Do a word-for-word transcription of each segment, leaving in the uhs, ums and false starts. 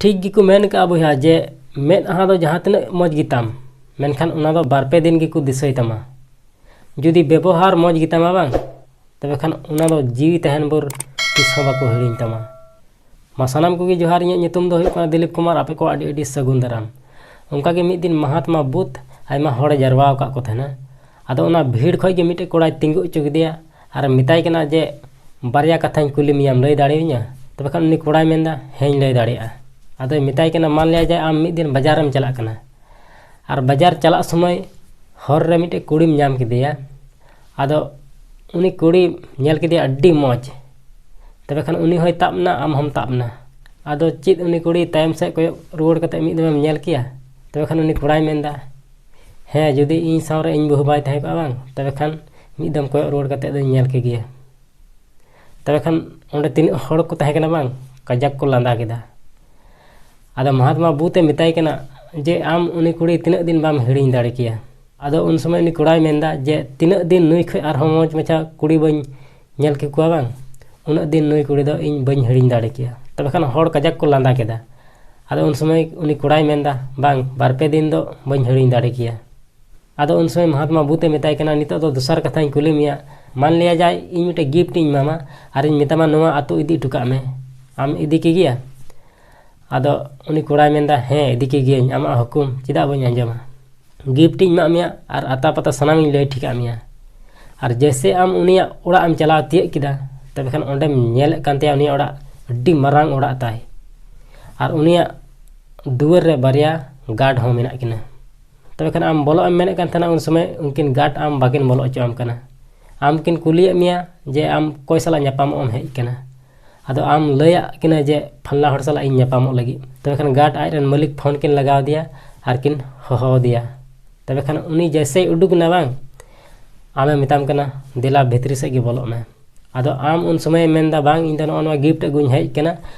ᱴᱷᱤᱠ ᱜᱮᱠᱚ ᱢᱮᱱ ᱠᱟᱜᱼᱟ ᱵᱚᱭᱦᱟ, ᱡᱮ ᱢᱮᱫᱦᱟ ᱫᱚ ᱡᱟᱦᱟᱸ ᱛᱤᱱᱟᱹᱜ ᱢᱚᱡᱽ ᱜᱮᱛᱟᱢ, ᱢᱮᱱᱠᱷᱟᱱ ᱚᱱᱟ ᱫᱚ ᱵᱟᱨ ᱯᱮ ᱫᱤᱱ ᱜᱮᱠᱚ ᱫᱤᱥᱟᱹᱭ ᱛᱟᱢᱟ᱾ ᱡᱩᱫᱤ ᱵᱮᱵᱚᱦᱟᱨ ᱢᱚᱡᱽ ᱜᱮᱛᱟᱢᱟ ᱵᱟᱝ, ᱛᱚᱵᱮ ᱠᱷᱟᱱ ᱚᱱᱟ ᱫᱚ ᱡᱤᱣᱤ ᱛᱟᱦᱮᱱ ᱵᱷᱳᱨ ᱛᱤᱥ ᱦᱚᱸ ᱵᱟᱠᱚ ᱦᱤᱲᱤᱧ ᱛᱟᱢᱟ᱾ ᱢᱟ ᱥᱟᱱᱟᱢ ᱠᱚᱜᱮ ᱡᱚᱦᱟᱨ, ᱤᱧᱟᱹᱜ ᱧᱩᱛᱩᱢ ᱫᱚ ᱦᱩᱭᱩᱜ ᱠᱟᱱᱟ ᱫᱤᱞᱤᱯ ᱠᱩᱢᱟᱨ᱾ ᱟᱯᱮ ᱠᱚ ᱟᱹᱰᱤ ᱟᱹᱰᱤ ᱥᱟᱹᱜᱩᱱ ᱫᱟᱨᱟᱢ᱾ ᱚᱱᱠᱟᱜᱮ ᱢᱤᱫ ᱫᱤᱱ ᱢᱟᱦᱟᱛᱢᱟ ᱵᱩᱫᱷ ᱟᱭᱢᱟ ᱦᱚᱲᱮ ᱡᱟᱨᱣᱟ ᱟᱠᱟᱫ ᱠᱚ ᱛᱟᱦᱮᱱᱟ᱾ ᱟᱫᱚ ᱚᱱᱟ ᱵᱷᱤᱲ ᱠᱷᱚᱡ ᱜᱮ ᱢᱤᱫᱴᱮᱡ ᱠᱚᱲᱟᱭ ᱛᱤᱸᱜᱩ ᱦᱚᱪᱚ ᱠᱮᱫᱮᱭᱟ ᱟᱨ ᱢᱮᱛᱟᱭ ᱠᱟᱱᱟ ᱡᱮ, "ᱵᱟᱨᱭᱟ ᱠᱟᱛᱷᱟᱧ ᱠᱩᱞᱤ ᱢᱮᱭᱟᱢ, ᱞᱟᱹᱭ ᱫᱟᱲᱮᱭᱟᱹᱧᱟ?" ᱛᱚᱵᱮ ᱠᱷᱟᱱ ᱩᱱᱤ ᱠᱚᱲᱟᱭ ᱢᱮᱱᱫᱟ, "ᱦᱮᱸᱧ ᱞᱟᱹᱭ ᱫᱟᱲᱮᱭᱟᱜᱼᱟ᱾" ᱟᱫᱚᱭ ᱢᱮᱛᱟᱭ ᱠᱟᱱᱟ, ᱢᱟᱱ ᱞᱤᱭᱟ ᱡᱟᱭ ᱟᱢ ᱢᱤᱫ ᱫᱤᱱ ᱵᱟᱡᱟᱨᱮᱢ ᱪᱟᱞᱟᱜ ᱠᱟᱱᱟ, ᱟᱨ ᱵᱟᱡᱟᱨ ᱪᱟᱞᱟᱜ ᱥᱚᱢᱚᱭ ᱦᱚᱨ ᱨᱮ ᱢᱤᱫᱴᱮᱡ ᱠᱩᱲᱤᱢ ᱧᱟᱢ ᱠᱮᱫᱮᱭᱟ᱾ ᱟᱫᱚ ᱩᱱᱤ ᱠᱩᱲᱤ ᱧᱮᱞ ᱠᱮᱫᱮᱭᱟ ᱟᱹᱰᱤ ᱢᱚᱡᱽ᱾ ᱛᱚᱵᱮ ᱠᱷᱟᱱ ᱩᱱᱤ ᱦᱚᱸᱭ ᱛᱟᱵ ᱮᱱᱟ, ᱟᱢ ᱦᱚᱸᱢ ᱛᱟᱵ ᱮᱱᱟ᱾ ᱟᱫᱚ ᱪᱮᱫ ᱩᱱᱤ ᱠᱩᱲᱤ ᱛᱟᱭᱚᱢ ᱥᱮᱫ ᱠᱚᱭᱚᱜ ᱨᱩᱣᱟᱹᱲ ᱠᱟᱛᱮ ᱢᱤᱫ ᱫᱚᱢᱮᱢ ᱧᱮᱞ ᱠᱮᱭᱟ? ᱛᱚᱵᱮ ᱠᱷᱟᱱ ᱩᱱᱤ ᱠᱚᱲᱟᱭ ᱢᱮᱱᱫᱟ, "ᱦᱮᱸ, ᱡᱩᱫᱤ ᱤᱧ ᱥᱟᱶ ᱨᱮ ᱤᱧ ᱵᱟᱹᱦᱩ ᱵᱟᱭ ᱛᱟᱦᱮᱸ ᱠᱚᱜᱼᱟ ᱵᱟᱝ, ᱛᱚᱵᱮ ᱠᱷᱟᱱ ᱢᱤᱫ ᱫᱚᱢ ᱠᱚᱭᱚᱜ ᱨᱩᱣᱟᱹᱲ ᱠᱟᱛᱮ ᱫᱚᱧ ᱧᱮᱞ ᱠᱮᱜᱮᱭᱟ᱾" ᱛᱚᱵᱮ ᱠᱷᱟᱱ ᱚᱸᱰᱮ ᱛᱤᱱᱟᱹᱜ ᱦᱚᱲ ᱠᱚ ᱛᱟᱦᱮᱸ ᱠᱟᱱᱟ ᱵᱟᱝ, ᱠᱟᱡᱟᱠ ᱠᱚ ᱞᱟᱸᱫᱟ ᱠᱮᱫᱟ᱾ ᱟᱫᱚ ᱢᱚᱦᱟᱛᱢᱟ ᱵᱩᱫᱷ ᱮ ᱢᱮᱛᱟᱭ ᱠᱟᱱᱟ ᱡᱮ, "ᱟᱢ ᱩᱱᱤ ᱠᱩᱲᱤ ᱛᱤᱱᱟᱹᱜ ᱫᱤᱱ ᱵᱟᱢ ᱦᱤᱲᱤᱧ ᱫᱟᱲᱮ ᱠᱮᱭᱟ?" ᱟᱫᱚ ᱩᱱ ᱥᱚᱢᱚᱭ ᱩᱱᱤ ᱠᱚᱲᱟᱭ ᱢᱮᱱᱫᱟ ᱡᱮ, "ᱛᱤᱱᱟᱹᱜ ᱫᱤᱱ ᱱᱩᱭ ᱠᱷᱚᱡ ᱟᱨᱦᱚᱸ ᱢᱚᱡᱽ ᱢᱟᱪᱷᱟ ᱠᱩᱲᱤ ᱵᱟᱹᱧ ᱧᱮᱞ ᱠᱮᱠᱚᱣᱟ ᱵᱟᱝ, ᱩᱱᱟᱹᱜ ᱫᱤᱱ ᱱᱩᱭ ᱠᱩᱲᱤ ᱫᱚ ᱤᱧ ᱵᱟᱹᱧ ᱦᱤᱲᱤᱧ ᱫᱟᱲᱮ ᱠᱮᱭᱟ᱾" ᱛᱚᱵᱮ ᱠᱷᱟᱱ ᱦᱚᱲ ᱠᱟᱡᱟᱠ ᱠᱚ ᱞᱟᱸᱫᱟ ᱠᱮᱫᱟ᱾ ᱟᱫᱚ ᱩᱱ ᱥᱚᱢᱚᱭ ᱩᱱᱤ ᱠᱚᱲᱟᱭ ᱢᱮᱱᱫᱟ, "ᱵᱟᱝ, ᱵᱟᱨ ᱯᱮ ᱫᱤᱱ ᱫᱚ ᱵᱟᱹᱧ ᱦᱤᱲᱤᱧ ᱫᱟᱲᱮ ᱠᱮᱭᱟ᱾" ᱟᱫᱚ ᱩᱱ ᱥᱚᱢᱚᱭ ᱢᱚᱦᱟᱛᱢᱟ ᱵᱩᱫᱷ ᱮ ᱢᱮᱛᱟᱭ ᱠᱟᱱᱟ, "ᱱᱤᱛᱚᱜ ᱫᱚ ᱫᱚᱥᱟᱨ ᱠᱟᱛᱷᱟᱧ ᱠᱩᱞᱤ ᱢᱮᱭᱟ, ᱢᱟᱱ ᱞᱤᱭᱟ ᱡᱟᱭ ᱤᱧ ᱢᱤᱫᱴᱮᱡ gift ᱤᱧ ᱮᱢᱟᱢᱟ ᱟᱨᱤᱧ ᱢᱮᱛᱟᱢᱟ ᱱᱚᱣᱟ ᱟᱹᱛᱩ ᱤᱫᱤ ᱦᱚᱴᱚ ᱠᱟᱜ ᱢᱮ, ᱟᱢ ᱤᱫᱤ ᱠᱮᱜᱮᱭᱟ?" ᱟᱫᱚ ᱩᱱᱤ ᱠᱚᱲᱟᱭ ᱢᱮᱱᱫᱟ, "ᱦᱮᱸ, ᱤᱫᱤ ᱠᱮᱜᱮᱭᱟᱹᱧ, ᱟᱢᱟᱜ ᱦᱩᱠᱩᱢ, ᱪᱮᱫᱟᱜ ᱵᱟᱹᱧ ᱟᱸᱡᱚᱢᱟ? Gift ᱤᱧ ᱮᱢᱟᱜ ᱢᱮᱭᱟ ᱟᱨ ᱟᱛᱟ ᱯᱟᱛᱟ ᱥᱟᱱᱟᱢᱤᱧ ᱞᱟᱹᱭ ᱴᱷᱤᱠᱟᱜ ᱢᱮᱭᱟ᱾ ᱟᱨ ᱡᱮᱭᱥᱮ ᱟᱢ ᱩᱱᱤᱭᱟᱜ ᱚᱲᱟᱜ ᱮᱢ ᱪᱟᱞᱟᱣ ᱛᱤᱭᱟᱹᱜ ᱠᱮᱫᱟ, ᱛᱚᱵᱮ ᱠᱷᱟᱱ ᱚᱸᱰᱮᱢ ᱧᱮᱞᱮᱫ ᱠᱟᱱ ᱛᱟᱭᱟ ᱩᱱᱤᱭᱟᱜ ᱚᱲᱟᱜ ᱟᱹᱰᱤ ᱢᱟᱨᱟᱝ ᱚᱲᱟᱜ ᱛᱟᱭ, ᱟᱨ ᱩᱱᱤᱭᱟᱜ ᱫᱩᱣᱟᱹᱨ ᱨᱮ ᱵᱟᱨᱭᱟ guard ᱦᱚᱸ ᱢᱮᱱᱟᱜ ᱠᱤᱱᱟ᱾ ᱛᱚᱵᱮ ᱠᱷᱟᱱ ᱟᱢ ᱵᱚᱞᱚᱜ ᱮᱢ ᱢᱮᱱᱮᱫ ᱠᱟᱱ ᱛᱟᱦᱮᱱᱟ, ᱩᱱ ᱥᱚᱢᱚᱭ ᱩᱱᱠᱤᱱ guard ᱟᱢ ᱵᱟᱹᱠᱤᱱ ᱵᱚᱞᱚ ᱦᱚᱪᱚᱣᱟᱢ ᱠᱟᱱᱟ᱾ ᱟᱢ ᱠᱤᱱ ᱠᱩᱞᱤᱭᱮᱫ ᱢᱮᱭᱟ ᱡᱮ ᱟᱢ ᱚᱠᱚᱭ ᱥᱟᱞᱟᱜ ᱧᱟᱯᱟᱢᱚᱜ ᱮᱢ ᱦᱮᱡ ᱠᱟᱱᱟ᱾ ᱟᱫᱚ ᱟᱢ ᱞᱟᱹᱭᱟᱜ ᱠᱤᱱᱟ ᱡᱮ ᱯᱷᱟᱞᱱᱟ ᱦᱚᱲ ᱥᱟᱞᱟᱜ ᱤᱧ ᱧᱟᱯᱟᱢᱚᱜ ᱞᱟᱹᱜᱤᱫ᱾ ᱛᱚᱵᱮ ᱠᱷᱟᱱ guard ᱟᱡ ᱨᱮᱱ ᱢᱟᱹᱞᱤᱠ ᱯᱷᱳᱱ ᱠᱤᱱ ᱞᱟᱜᱟᱣ ᱟᱫᱮᱭᱟ ᱟᱨ ᱠᱤᱱ ᱦᱚᱦᱚ ᱟᱫᱮᱭᱟ᱾ ᱛᱚᱵᱮ ᱠᱷᱟᱱ ᱩᱱᱤ ᱡᱮᱭᱥᱮᱭ ᱩᱰᱩᱠ ᱮᱱᱟ ᱵᱟᱝ, ᱟᱢᱮ ᱢᱮᱛᱟᱢ ᱠᱟᱱᱟ, "ᱫᱮᱞᱟ ᱵᱷᱤᱛᱨᱤ ᱥᱮᱫ ᱜᱮ ᱵᱚᱞᱚᱜ ᱢᱮ᱾" ᱟᱫᱚ ᱟᱢ ᱩᱱ ᱥᱚᱢᱚᱭᱮᱢ ᱢᱮᱱᱫᱟ, "ᱵᱟᱝ, ᱤᱧ ᱫᱚ ᱱᱚᱜᱼᱚ ᱱᱚᱣᱟ gift ᱟᱹᱜᱩᱧ ᱦᱮᱡ ᱠᱟᱱᱟ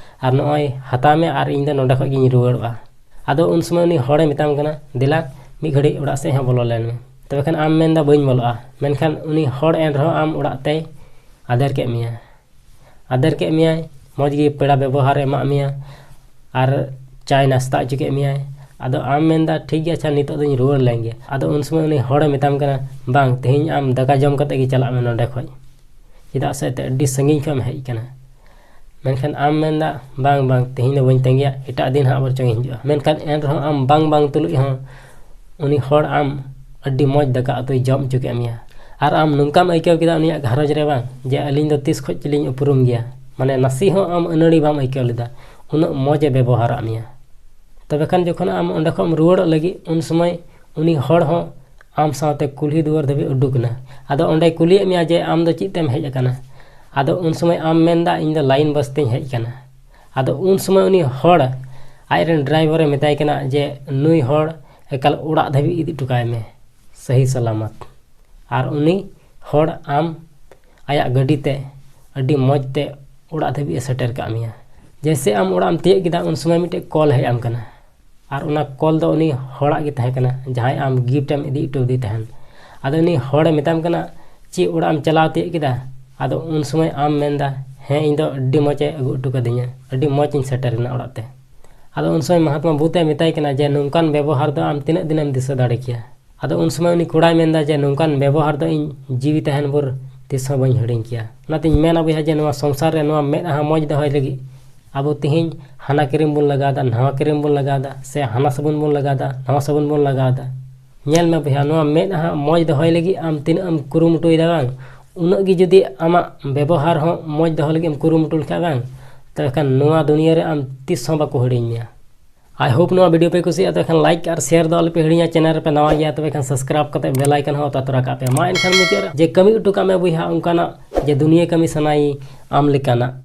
ᱟᱨ ᱱᱚᱜᱼᱚᱭ ᱦᱟᱛᱟᱣ ᱢᱮ ᱟᱨ ᱤᱧ ᱫᱚ ᱱᱚᱰᱮ ᱠᱷᱚᱡ ᱜᱤᱧ ᱨᱩᱣᱟᱹᱲᱚᱜᱼᱟ᱾" ᱟᱫᱚ ᱩᱱ ᱥᱚᱢᱚᱭ ᱩᱱᱤ ᱦᱚᱲᱮ ᱢᱮᱛᱟᱢ ᱠᱟᱱᱟ, "ᱫᱮᱞᱟ ᱢᱤᱫ ᱜᱷᱟᱹᱲᱤᱡ ᱚᱲᱟᱜ ᱥᱮᱫ ᱦᱚᱸ ᱵᱚᱞᱚ ᱞᱮᱱ ᱢᱮ᱾" ᱛᱚᱵᱮ ᱠᱷᱟᱱ ᱟᱢ ᱢᱮᱱᱫᱟ, "ᱵᱟᱹᱧ ᱵᱚᱞᱚᱜᱼᱟ", ᱢᱮᱱᱠᱷᱟᱱ ᱩᱱᱤ ᱦᱚᱲ ᱮᱱ ᱨᱮᱦᱚᱸ ᱟᱢ ᱚᱲᱟᱜ ᱛᱮᱭ ᱟᱫᱮᱨ ᱠᱮᱫ ᱢᱮᱭᱟ᱾ ᱟᱫᱮᱨ ᱠᱮᱫ ᱢᱮᱭᱟᱭ, ᱢᱚᱡᱽ ᱜᱮ ᱯᱮᱲᱟ ᱵᱮᱵᱚᱦᱟᱨ ᱮ ᱮᱢᱟᱜ ᱢᱮᱭᱟ᱾ ᱟᱨ ᱪᱟᱭ ᱱᱟᱥᱛᱟ ᱦᱚᱪᱚ ᱠᱮᱫ ᱢᱮᱭᱟᱭ᱾ ᱟᱫᱚ ᱟᱢ ᱢᱮᱱᱫᱟ, "ᱴᱷᱤᱠ ᱜᱮᱭᱟ, ᱟᱪᱪᱷᱟ, ᱱᱤᱛᱚᱜ ᱫᱚᱧ ᱨᱩᱣᱟᱹᱲ ᱞᱮᱱ ᱜᱮ᱾" ᱟᱫᱚ ᱩᱱ ᱥᱚᱢᱚᱭ ᱩᱱᱤ ᱦᱚᱲᱮ ᱢᱮᱛᱟᱢ ᱠᱟᱱᱟ, "ᱵᱟᱝ, ᱛᱮᱦᱮᱧ ᱟᱢ ᱫᱟᱠᱟ ᱡᱚᱢ ᱠᱟᱛᱮ ᱜᱮ ᱪᱟᱞᱟᱜ ᱢᱮ ᱱᱚᱸᱰᱮ ᱠᱷᱚᱡ, ᱪᱮᱫᱟᱜ ᱥᱮ ᱮᱱᱛᱮᱫ ᱟᱹᱰᱤ ᱥᱟᱺᱜᱤᱧ ᱠᱷᱚᱱ ᱮᱢ ᱦᱮᱡ ᱟᱠᱟᱱᱟ᱾" ᱢᱮᱱᱠᱷᱟᱱ ᱟᱢ ᱢᱮᱱᱫᱟ, "ᱵᱟᱝ, ᱵᱟᱝ, ᱛᱮᱦᱮᱧ ᱫᱚ ᱵᱟᱹᱧ ᱛᱟᱸᱜᱤᱭᱟ, ᱮᱴᱟᱜ ᱫᱤᱱ ᱦᱟᱸᱜ ᱵᱚᱨᱪᱚᱝ ᱤᱧ ᱦᱤᱡᱩᱜᱼᱟ᱾" ᱢᱮᱱᱠᱷᱟᱱ ᱮᱱ ᱨᱮᱦᱚᱸ ᱟᱢ ᱵᱟᱝ ᱵᱟᱝ ᱛᱩᱞᱩᱡ ᱦᱚᱸ ᱩᱱᱤ ᱦᱚᱲ ᱟᱢ ᱟᱹᱰᱤ ᱢᱚᱡᱽ ᱫᱟᱠᱟ ᱩᱛᱩᱭ ᱡᱚᱢ ᱦᱚᱪᱚ ᱠᱮᱫ ᱢᱮᱭᱟ᱾ ᱟᱨ ᱟᱢ ᱱᱚᱝᱠᱟᱢ ᱟᱹᱭᱠᱟᱹᱣ ᱠᱮᱫᱟ ᱩᱱᱤᱭᱟᱜ ᱜᱷᱟᱨᱚᱸᱡᱽ ᱨᱮ ᱵᱟᱝ, ᱡᱮ ᱟᱹᱞᱤᱧ ᱫᱚ ᱛᱤᱥ ᱠᱷᱚᱡ ᱪᱚᱞᱤᱧ ᱩᱯᱨᱩᱢ ᱜᱮᱭᱟ, ᱢᱟᱱᱮ ᱱᱟᱥᱮ ᱦᱚᱸ ᱟᱢ ᱟᱹᱱᱟᱹᱲᱤ ᱵᱟᱢ ᱟᱹᱭᱠᱟᱹᱣ ᱞᱮᱫᱟ, ᱩᱱᱟᱹᱜ ᱢᱚᱡᱽ ᱮ ᱵᱮᱵᱚᱦᱟᱨᱟᱜ ᱢᱮᱭᱟ᱾ ᱛᱚᱵᱮ ᱠᱷᱟᱱ ᱡᱚᱠᱷᱚᱱ ᱟᱢ ᱚᱸᱰᱮ ᱠᱷᱚᱱ ᱮᱢ ᱨᱩᱣᱟᱹᱲᱚᱜ ᱞᱟᱹᱜᱤᱫ, ᱩᱱ ᱥᱚᱢᱚᱭ ᱩᱱᱤ ᱦᱚᱲ ᱦᱚᱸ ᱟᱢ ᱥᱟᱶᱛᱮ ᱠᱩᱞᱦᱤ ᱫᱩᱣᱟᱹᱨ ᱫᱷᱟᱹᱵᱤᱡ ᱩᱰᱩᱠ ᱮᱱᱟ᱾ ᱟᱫᱚ ᱚᱸᱰᱮᱭ ᱠᱩᱞᱤᱭᱮᱫ ᱢᱮᱭᱟ ᱡᱮ, "ᱟᱢ ᱫᱚ ᱪᱮᱫ ᱛᱮᱢ ᱦᱮᱡ ᱟᱠᱟᱱᱟ?" ᱟᱫᱚ ᱩᱱ ᱥᱚᱢᱚᱭ ᱟᱢ ᱢᱮᱱᱫᱟ, "ᱤᱧ ᱫᱚ ᱞᱟᱭᱤᱱ ᱵᱟᱥ ᱛᱮᱧ ᱦᱮᱡ ᱟᱠᱟᱱᱟ᱾" ᱟᱫᱚ ᱩᱱ ᱥᱚᱢᱚᱭ ᱩᱱᱤ ᱦᱚᱲ ᱟᱡ ᱨᱮᱱ ᱰᱨᱟᱭᱵᱷᱟᱨᱮ ᱢᱮᱛᱟᱭ ᱠᱟᱱᱟ ᱡᱮ, "ᱱᱩᱭ ᱦᱚᱲ ᱮᱠᱟᱞ ᱚᱲᱟᱜ ᱫᱷᱟᱹᱵᱤᱡ ᱤᱫᱤ ᱦᱚᱴᱚ ᱠᱟᱭ ᱢᱮ ᱥᱟᱹᱦᱤ ᱥᱟᱞᱟᱢᱟᱛ᱾" ᱟᱨ ᱩᱱᱤ ᱦᱚᱲ ᱟᱢ ᱟᱭᱟᱜ ᱜᱟᱹᱰᱤ ᱛᱮ ᱟᱹᱰᱤ ᱢᱚᱡᱽ ᱛᱮ ᱚᱲᱟᱜ ᱫᱷᱟᱹᱵᱤᱡ ᱮ ᱥᱮᱴᱮᱨ ᱠᱟᱜ ᱢᱮᱭᱟ᱾ ᱡᱮᱭᱥᱮ ᱟᱢ ᱚᱲᱟᱜ ᱮᱢ ᱛᱤᱭᱟᱹᱜ ᱠᱮᱫᱟ, ᱩᱱ ᱥᱚᱢᱚᱭ ᱢᱤᱫᱴᱮᱡ ᱠᱚᱞ ᱦᱮᱡ ᱟᱢ ᱠᱟᱱᱟ᱾ ᱟᱨ ᱚᱱᱟ ᱠᱚᱞ ᱫᱚ ᱩᱱᱤ ᱦᱚᱲᱟᱜ ᱜᱮ ᱛᱟᱦᱮᱸ ᱠᱟᱱᱟ, ᱡᱟᱦᱟᱸᱭ ᱟᱢ ᱜᱤᱯᱷᱴ ᱮᱢ ᱤᱫᱤ ᱦᱚᱴᱚ ᱟᱫᱮ ᱛᱟᱦᱮᱱ᱾ ᱟᱫᱚ ᱩᱱᱤ ᱦᱚᱲᱮ ᱢᱮᱛᱟᱢ ᱠᱟᱱᱟ, "ᱪᱮᱫ ᱚᱲᱟᱜ ᱮᱢ ᱪᱟᱞᱟᱣ ᱛᱤᱭᱟᱹᱜ ᱠᱮᱫᱟ?" ᱟᱫᱚ ᱩᱱ ᱥᱚᱢᱚᱭ ᱟᱢ ᱢᱮᱱᱫᱟ, "ᱦᱮᱸ, ᱤᱧ ᱫᱚ ᱟᱹᱰᱤ ᱢᱚᱡᱽ ᱮ ᱟᱹᱜᱩ ᱦᱚᱴᱚ ᱠᱟᱫᱤᱧᱟ, ᱟᱹᱰᱤ ᱢᱚᱡᱽ ᱤᱧ ᱥᱮᱴᱮᱨ ᱮᱱᱟ ᱚᱲᱟᱜ ᱛᱮ᱾" ᱟᱫᱚ ᱩᱱ ᱥᱚᱢᱚᱭ ᱢᱚᱦᱟᱛᱢᱟ ᱵᱩᱫᱷ ᱮ ᱢᱮᱛᱟᱭ ᱠᱟᱱᱟ ᱡᱮ, "ᱱᱚᱝᱠᱟᱱ ᱵᱮᱵᱚᱦᱟᱨ ᱫᱚ ᱟᱢ ᱛᱤᱱᱟᱹᱜ ᱫᱤᱱᱮᱢ ᱫᱤᱥᱟᱹ ᱫᱟᱲᱮ ᱠᱮᱭᱟ?" ᱟᱫᱚ ᱩᱱ ᱥᱚᱢᱚᱭ ᱩᱱᱤ ᱠᱚᱲᱟᱭ ᱢᱮᱱᱫᱟ ᱡᱮ, "ᱱᱚᱝᱠᱟᱱ ᱵᱮᱵᱚᱦᱟᱨ ᱫᱚ ᱤᱧ ᱡᱤᱣᱤ ᱛᱟᱦᱮᱱ ᱵᱷᱳᱨ ᱛᱤᱥ ᱦᱚᱸ ᱵᱟᱹᱧ ᱦᱤᱲᱤᱧ ᱠᱮᱭᱟ᱾" ᱚᱱᱟᱛᱤᱧ ᱢᱮᱱᱟ ᱵᱚᱭᱦᱟ ᱡᱮ ᱱᱚᱣᱟ ᱥᱚᱝᱥᱟᱨ ᱨᱮ ᱱᱚᱣᱟ ᱢᱮᱫᱦᱟ ᱢᱚᱡᱽ ᱫᱚᱦᱚᱭ ᱞᱟᱹᱜᱤᱫ ᱟᱵᱚ ᱛᱮᱦᱮᱧ ᱦᱟᱱᱟ ᱠᱨᱤᱢ ᱵᱚᱱ ᱞᱟᱜᱟᱣᱫᱟ, ᱱᱟᱣᱟ ᱠᱨᱤᱢ ᱵᱚᱱ ᱞᱟᱜᱟᱣᱫᱟ, ᱥᱮ ᱦᱟᱱᱟ ᱥᱟᱵᱚᱱ ᱵᱚᱱ ᱞᱟᱜᱟᱣᱫᱟ, ᱱᱟᱣᱟ ᱥᱟᱵᱚᱱ ᱵᱚᱱ ᱞᱟᱜᱟᱣᱫᱟ᱾ ᱧᱮᱞ ᱢᱮ ᱵᱚᱭᱦᱟ, ᱱᱚᱣᱟ ᱢᱮᱫᱦᱟ ᱢᱚᱡᱽ ᱫᱚᱦᱚᱭ ᱞᱟᱹᱜᱤᱫ ᱟᱢ ᱛᱤᱱᱟᱹᱜ ᱮᱢ ᱠᱩᱨᱩᱢᱩᱴᱩᱭᱮᱫᱟ ᱵᱟᱝ, ᱩᱱᱟᱹᱜ ᱜᱮ ᱡᱩᱫᱤ ᱟᱢᱟᱜ ᱵᱮᱵᱚᱦᱟᱨ ᱦᱚᱸ ᱢᱚᱡᱽ ᱫᱚᱦᱚ ᱞᱟᱹᱜᱤᱫ ᱮᱢ ᱠᱩᱨᱩᱢᱩᱴᱩ ᱞᱮᱠᱷᱟᱡ ᱵᱟᱝ, ᱛᱚᱵᱮ ᱠᱷᱟᱱ ᱱᱚᱣᱟ ᱫᱩᱱᱤᱭᱟᱹ ᱨᱮ ᱟᱢ ᱛᱤᱥ ᱦᱚᱸ ᱵᱟᱠᱚ ᱦᱤᱲᱤᱧ ᱢᱮᱭᱟ᱾ I hope ᱱᱚᱣᱟ video ᱯᱮ ᱠᱩᱥᱤᱭᱟᱜᱼᱟ, ᱛᱚᱵᱮ ᱠᱷᱟᱱ like ᱟᱨ share ᱫᱚ ᱟᱞᱚᱯᱮ ᱦᱤᱲᱤᱧᱟ᱾ Channel ᱨᱮᱯᱮ ᱱᱟᱣᱟ ᱜᱮᱭᱟ, ᱛᱚᱵᱮ ᱠᱷᱟᱱ subscribe ᱠᱟᱛᱮ bell icon ᱦᱚᱸ ᱚᱛᱟ ᱛᱚᱨᱟ ᱠᱟᱜ ᱯᱮ᱾ ᱢᱟ ᱮᱱᱠᱷᱟᱱ ᱢᱩᱪᱟᱹᱫ ᱨᱮ ᱡᱮ ᱠᱟᱹᱢᱤ ᱦᱚᱴᱚ ᱠᱟᱜ ᱢᱮ ᱵᱚᱭᱦᱟ ᱚᱱᱠᱟᱱᱟᱜ ᱡᱮ ᱫᱩᱱᱤᱭᱟᱹ ᱠᱟᱹᱢᱤ ᱥᱟᱱᱟᱭᱮ ᱟᱢ ᱞᱮᱠᱟᱱᱟᱜ᱾